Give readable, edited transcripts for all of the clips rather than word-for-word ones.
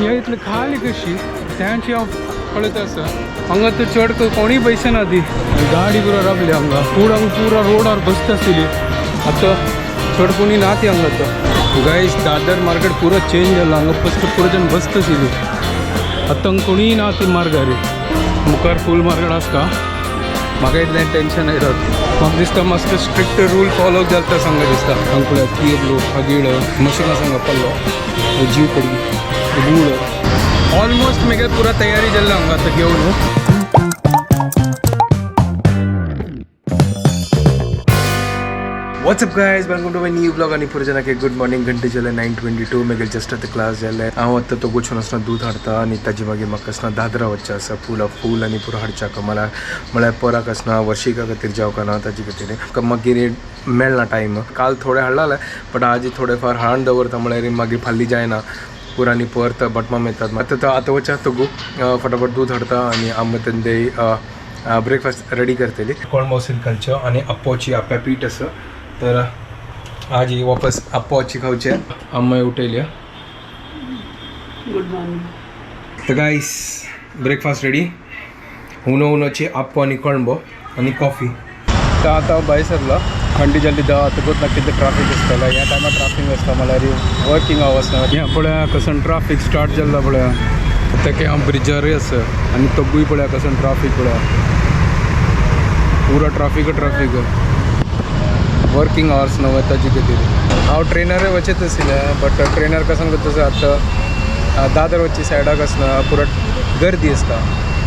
ह्या इतली खाली कशी त्यांची हांव पळयत आसा. हांगा तर चड कोणीय बैसना ती गाडी पुरा राबली हांगा पूण हांगा पुरा रोडार बसता आशिल्ली. आतां चड कोणी ना ती हांगा. आतां गायस दादर मार्केट पुरो चेंज जाला. हांगा फस्ट पुरो जण बसता आशिल्ली, आतां हांगा कोणीय ना ती मार्गार. मुखार फूल मार्केट आसता, म्हाका इतलें टेंशन येतात. म्हाका दिसता मस्त स्ट्रिक्ट रूल फॉलो जाता सांगा दिसता. हांगा पळय किर्लो खागीळ मशीन आसा हांगा पडलो जीव पडली गूळ ऑलमोस्ट मागीर पुरा तयारी जाल्ली हांगा आतां घेवन. What's up guys, welcome to my new blog. आणि पुढे जना गुड मॉर्निंग. घंटे जाले 9:22. मागीर जस्ट आतां क्लास जाले. हांव आतां तो वचून आसतना दूद हाडटा आनी ताजे मागीर म्हाका आसतना दादरा वचचें आसा. फुलां फूल आनी पुरो हाडच्याक मला म्हळ्यार पोराक आसना वर्षिका खातीर जेवका ना ताजे खातीर मागीर मेळना टायम. काल थोडे हाडलाले बट आज थोडे फार हाडून दवरता म्हळ्यार मागीर फाल्ली जायना पुरा आनी परत बटमाम येतात. आतां आतां वचा तगू फटाफट दूद हाडटा आनी आमी तेंचे ब्रेकफास्ट रेडी करतली. कोण मौसीन खालच्यो आनी आप्पोची आप्या पीठ आसा तर आज ही वापस आप्पोची खावचे. अम्माय उठयली. Good morning. तर गाईस ब्रेकफास्ट रेडी. उनो उनोची आप्पो आनी कणबो आनी कॉफी. तर आतां हांव भायर सरलो. थंडी जाल्ली दा आतां गोत ना कितें ट्राफीक आसतलो ह्या टायमार. ट्राफीक आसता म्हळ्यार वर्किंग आवर्स ना. हें पळया कसन ट्राफीक स्टार्ट जाल्लो पळया. तेके हांव ब्रिजारूय आसा आनी तगूय पळया कसन ट्राफीक पळया. पुरा ट्राफीक ट्राफीक. वर्किंग आवर्स न्हय ताजे खातीर. हांव ट्रेनरूय वचत आशिल्लें बट ट्रेनर कसन करता आतां दादर वचची सायडाक आसना पुरा गर्दी आसता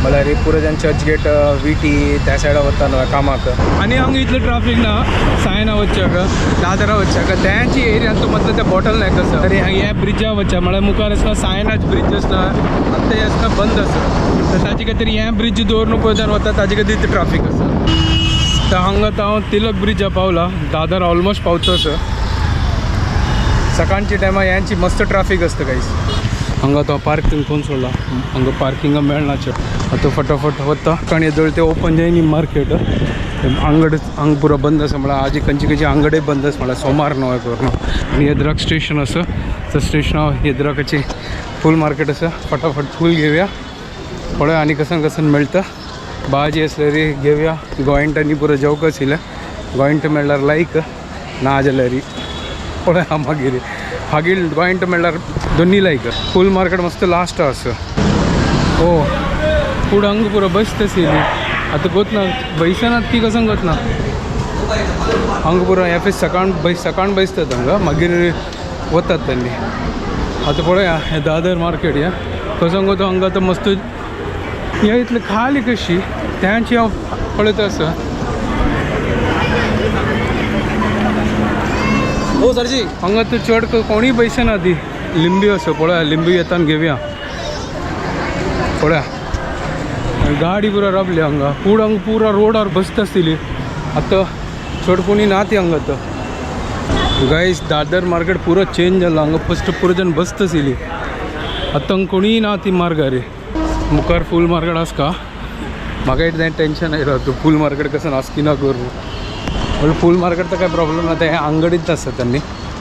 म्हळ्यार पुरो जाण चर्चगेट VT त्या सायडा वता न्हय कामाक आनी हांगा इतलें ट्राफीक ना. सायना वचच्याक दादरा वचच्याक त्यांची एरियान तूं म्हटलं ते बॉटल नॅक आसा तरी हांगा ह्या ब्रिजा वचच्या म्हळ्यार मुखार आसना सायनाच ब्रिज आसना आतां तें आसना बंद आसा तर ताजे खातीर हें ब्रिज दवरून पळय वता ताजे खातीर इतलें ट्राफीक आसा. तर हांगा आतां हांव तिलक ब्रिजा पावला. दादर ऑलमोस्ट पावतो आसा. सकाळच्या टायमार ह्यांची मस्त ट्राफीक आसता गायस. हांगा तो पार्किंग कोण सोडला हांगा पार्किंग मेळना चड. आतां फटाफट वता कारण येदोळ ते ओपन जायनी मार्केट. अंगड हांगा पुरो बंद आसा म्हळ्यार आजी खंयची खंयची अंगडय बंद आसा म्हळ्यार सोमार न्हय करून. आनी येद्राक स्टेशन आसा तर स्टेशनार येद्राकाची फूल मार्केट आसा. फटाफट फूल घेवया पळय आनी कसन कसन मेळटा. भाजी आसल्यार घेवया. गोंयंट आनी पुरो जेवक आशिल्लें. गोंयंट मेळ्ळ्यार लायक ना जाल्यार पळया मागीर मागीर गोंयंट मेळ्ळ्यार दोन्ही लायक. फूल मार्केट मस्त लास्ट आसा. हो फूड हांगा पुरो बसता आशिल्ली आतां गोत ना बैसनात की कसन गोत ना. हांगा पुरो ह्या फीस सकाळ बैस सकाळ बैसतात हांगा मागीर वतात त्यांनी. आतां पळया हें दादर मार्केट ह्या कसो गो तो हांगा आतां मस्त ह्या इतली खाली कशी त्यांची हांव पळयत आसा. हो सरजी हांगा तर चड कोणीय बैसना ती. लिंबी आसा पळया लिंबी येतान घेवया पळया. गाडी पुरा राबली हांगा पूण हांगा पुरा रोडार बसता आशिल्ली आतां चड कोणी ना ती हांगा. आतां गायस दादर मार्केट पुरो चेंज जाला. हांगा फस्ट पुरो जण बसता आशिल्ली आतां हांगा कोणीय ना ती मार्गार. मुखार फूल मार्केट आसता. म्हाका इतलें टेंशन येयलां तूं फूल मार्केट कसन आसकी ना करूं. म्हणल्यार फूल मार्केट तर काय प्रॉब्लम ना. ते हे अंगडीत आसता त्यांनी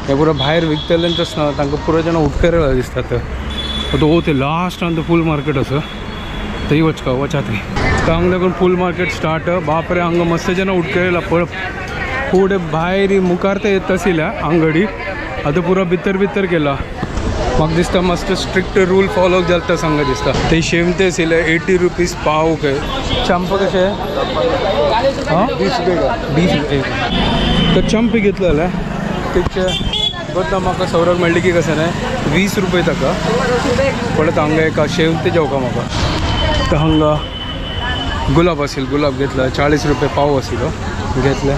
हे पुरो भायर विकतलेंच आसना तांकां पुरो जाण उटकर दिसतात. आतां हो ते लास्टान फूल मार्केट आसा थंय वचका वचा थंय. तर हांगा लागून फूल मार्केट स्टार्ट. बापरे हांगा मस्त जाण उटकरेला पळ फूड भायर मुखार ते येत आशिल्ल्या अंगडी आतां पुरो भितर भितर केला. म्हाका दिसता मस्त स्ट्रिक्ट रूल फॉलो जाता सांगा दिसता. ते शेवते आशिल्ले 80 रुपीज पाव काय. चंप कशे हां 20 रुपये 20 रुपये. तर चंप घेतलेले तेचे गोत म्हाका सौरभ मेळ्ळी की कशें न्हय 20 रुपये ताका. परत हांगा एक शेवते जेवका म्हाका. तर हांगा गुलाब आशिल्लो गुलाब घेतला 40 रुपये पाव आशिल्लो घेतले.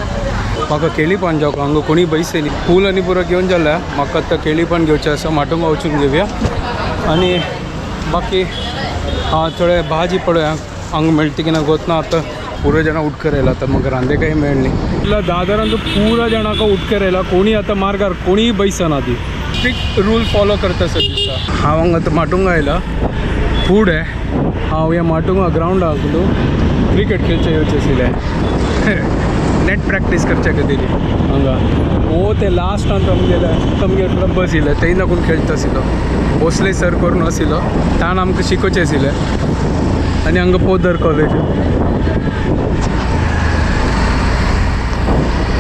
म्हाका केळी पान जेवका हांगा कोणी बैसली फूल आनी पुरो घेवन जाल्या. म्हाका आतां केळी पान घेवचें आसा माटुंगा वचून घेवया. आनी बाकी हां थोडे भाजी पळोवया हांगा मेळटा की ना गोत ना. आतां पुरो जाणां उटकर येयला आतां म्हाका रांदे काय मेळ्ळी इतल्या दादरान तो पुरो जाणां उटकर येयला. कोणी आतां मार्गार कोणीय बैसना ती स्ट्रिक्ट रूल फॉलो करता सर दिसता. हांव हांगा आतां माटुंगा आयला. फूड हांव ह्या माटुंगा ग्रावंडाक क्रिकेट खेळचे येवचें आशिल्लें. नेट प्रॅक्टीस करच्या खातीर हांगा. ओ ते लास्टान तमगेले तमगे क्लब आशिल्ले तेय लागून खेळटा आशिल्लो. भोसले सर करून आशिल्लो ताण आमकां शिकोवचें आशिल्लें. आनी हांगा पोदर कॉलेज.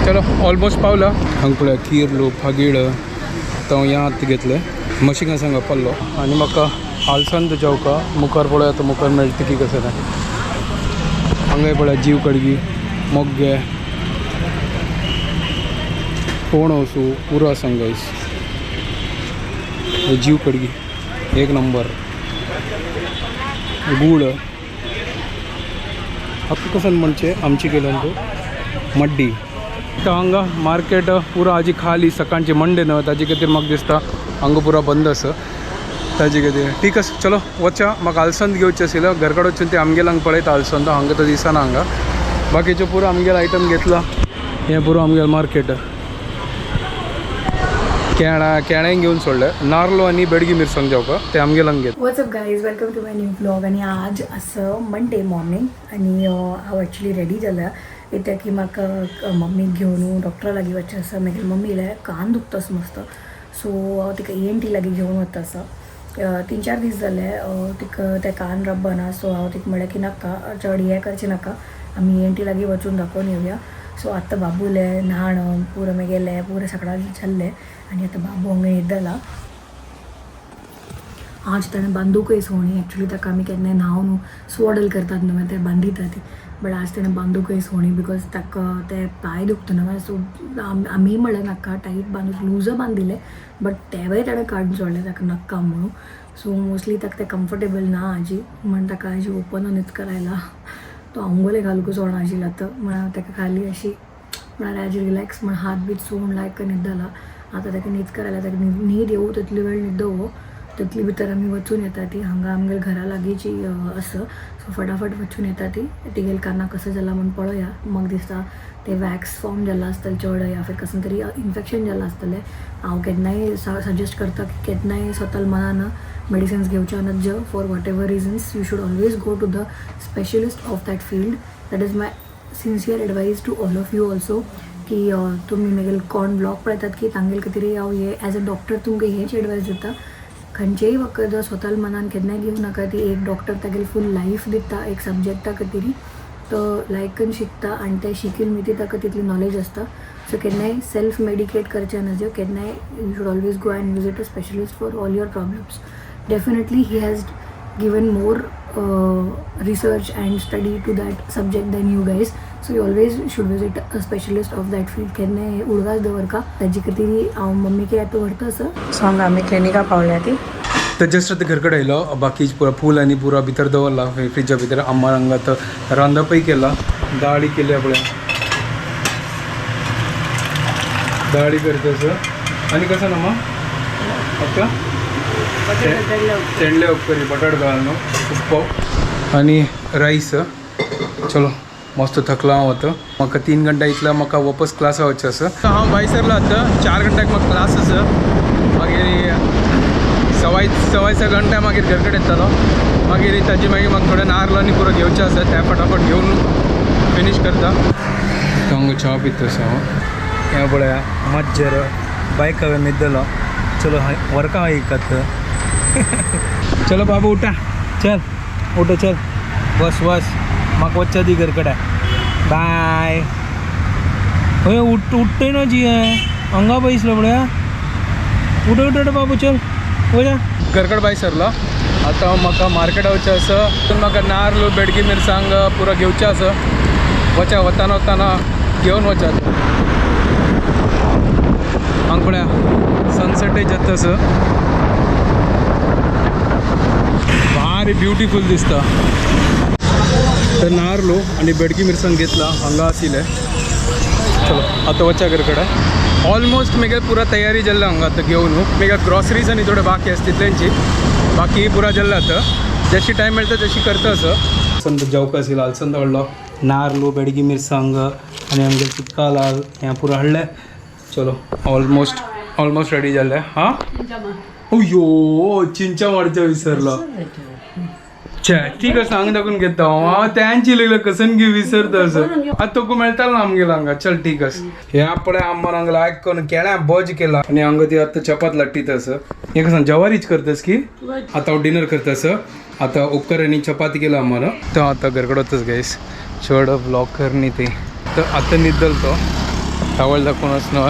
चलो ऑलमोस्ट पावला. हांगा पळय किर्लो फागीळ तो याद घेतले मशिंगा सांगा पडलो. आनी म्हाका आलसंद जेवका मुखार पळय आतां मुखार मेळटा की कसं तें. हांगाय पळय जीव कडगी मोग्गे कोण वसू पुरो आसा गायस. जीव कडगी एक नंबर. गूळ हक्क कसं म्हणजे आमची केलं तो मड्डी. तर हांगा मार्केट पुरा आजी खाली सकाळची मंडे न्हय ताजे खातीर म्हाका दिसता हांगा पुरा बंद आसा ताजे खातीर. ठीक आसा चलो वचा. म्हाका आलसंद घेवचें आशिल्लें घर कडेन वचून ते आमगेले हांगा पळयता आलसंद हांगा तो दिसना हांगा. बाकीचें पुरो आमगेले आयटम घेतला. हें पुरो आमगेलें मार्केट. केळां केळें घेवन सोडलें. नार्लो आनी बेडगी मिरसांग जेवका ते आमगेले हांगा घेत. What's up guys, welcome to my new vlog. आनी आज आसा मंडे मॉर्निंग आनी हांव एक्चुली रेडी जाला कित्याक की म्हाका मम्मीक घेवन डॉक्टरा लागीं वचचें आसा. मागीर मम्मी येयल्यार कान दुखता मस्त, सो हांव तिका ENT लागीं घेवन वता आसा. 3-4 दीस जाले तिका ते कान रब्बना. सो हांव तिका म्हणलें की नाका चड हें करचें नाका, आमी ENT लागीं वचून दाखोवन येवया. सो आतां बाबूलें न्हाण पुरो मागीर पुरो सगळा जाल्लें आनी आतां बाबू हांगा येत जाला. आज ताणें बांदूकय सोणी. एक्चुली ताका आमी केन्नाय न्हांव न्हू स्वडल करतात न्हू ते बांदितात, बट आज ताणें बांदूकय सोणी because ताका ते पांय दुखता न्हू. सो आमी म्हणलें नाका टायट बांदून लूज बांदिलें, बट तेवय ताणें काडून सोडलें ताका नाका म्हणून. सो मोस्टली ताका तें कम्फर्टेबल ना आजी म्हण ताका आजी ओपनूच करायला तो आंगोले घालूंक सोडना आशिल्लो आतां. म्हण ताका खाली अशी म्हळ्यार आजी रिलॅक्स म्हण हात बीत सोड लायक न्हिदला. आतां ताका न्हीद करायला ताका न्हीद येवं तितली वेळ न्हिदो तितली भितर आमी वचून येता ती. हांगा आमगेर घरा लागींची आसा, सो फटाफट वचून येता ती. तिगेले कानाक कसं जाला म्हण पळोवया. म्हाका दिसता ते वॅक्स फॉर्म जाला आसतलें चड या फिर कसलें तरी इन्फेक्शन जालां आसतलें. हांव केन्नाय सजेस्ट करता की केन्नाय स्वताल मनान मेडिसिन्स घेवच्यो नज. For whatever reasons you should always go to the specialist of that field. That is my sincere advice to all of you also की तुमी मागीर कोण ब्लॉग पळयतात की तांगेले खातीर हांव हे एज अ डॉक्टर तुमकां हेच एडवायस दिता. खंयचेय वखद स्वताल मनान केन्नाय घेवं नाका. ती एक डॉक्टर तागेली फूल लायफ दिता एक सब्जेक्टा खातीर, तो लायकन शिकता आनी ते शिकील मिती ताका तितली नॉलेज आसता. सो केन्नाय सेल्फ मेडिकेट करचें नजो. केन्नाय you should always go and visit a specialist for all your problems. Definitely he has given more research and study to that subject than you guys, so you always should visit a specialist of that field. केन्नाय उडगास दवरका ताजे खातीर हांव मम्मीक आतां व्हरता आसा. So हांगा आमी क्लिनिका पावल्या ती. तर जस्ट आतां घर कडेन येयलो. बाकी पुरा फूल आनी पुरा भितर दवरला फ्रिजा भितर. आम्मा हांगा आतां रांदपय केला. दाळी केल्या पळय, दाळी करता आसा. आनी कसं ना अक्का तेंडले उपकरी बटाट घालून उप्पो आनी रायस. चलो मस्त थकला हांव आतां. म्हाका 3 घंटा इतला म्हाका वापस क्लासा वचचें आसा. हांव भायर सरला आतां. 4 घंट्याक म्हाका क्लास आसा. मागीर सवाय घंटा मागीर घर कडेन येतलो. मागीर ताजी मागीर म्हाका थोडे नार्ल आनी पुरो घेवचें आसा ते फटाफट घेवन फिनीश करता. हांगा च्या पिता आसा हांव. हें पळया मज्जर बायक हांवें न्हिदलो. चलो वर्का ऐकत. चलो बाबू उठा, चल उठो, चल बस बस म्हाका वच्चा दी घर कडेन. बाय. हय उठ उठ्ठय ना जी हांगा बैसलो पळया. उठ उठ उठ बाबू चल वया. घरकड भायर सरला आतां म्हाका मार्केटा वचचें आसा. पूण म्हाका नार्ल बेडगी मिरसांग पुरो घेवचें आसा. वचा वताना वताना घेवन वचात. हांगा पळया सनसेटय जाता आसा. भारी ब्युटिफूल दिसता. तर नार्लो आनी बेडगी मिरसांग घेतला हांगा आशिल्लें. चलो आतां वचा घर कडेन. ऑलमोस्ट मेगे पुरा तयारी जाल्ला हांगा आतां घेवन. मेगे ग्रॉसरीज आनी थोडे बाकी आसा तितल्यांची, बाकी पुरा जाल्ला आतां. जशी टायम मेळटा तशी करता आसा. संद जेवका आशिल्लो आलसंद हाडलो, नार्लो बेडगी मिरसांग आनी आमगे चिक्का लाल हें पुरो हाडलें. चलो ऑलमोस्ट ऑलमोस्ट रेडी जाल्लें. हां अयो चिंचा मारच्या विसरलो. छे ठीक आसा, हांगा दाखोवन घेता हांव. हांव त्यांची लागलो कसन घे विसरता असं. आतां तुका मेळटालो ना आमगेलो हांगा. चल ठीक आसा. हे पळय आम्मान हांगा लायक करून केळ्या बज केला आनी हांगा ती आतां चपात लाटीत आसा. हे कसं जवारीच करतस की आतां हांव डिनर करतस. आतां उपकर आनी चपाती केला आम्हाला. तो आतां घरकडे गायस, चड ब्लॉग कर न्ही ती. तर आतां न्हिदलो तो टावल दाखोवन आसना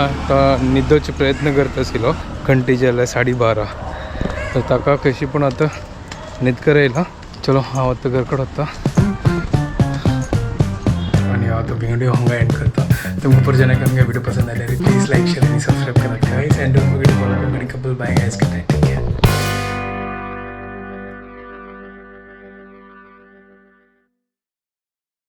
न्हिदोवचे प्रयत्न करता आशिल्लो. घंटी जाल्या 12:30. तर ताका कशी पण आतां न्हीद कर येयला. चलो हांव आतां घरकडे वता आणि हांव तो व्हिडिओ हांगा एंड करता. तुमकां परत जेन्ना आमगे व्हिडिओ पसंद आयल्यार प्लीज लायक, शेअर आनी सबस्क्रायब करात guys, and don't forget to follow Konkani couple. Bye guys, good night, take care.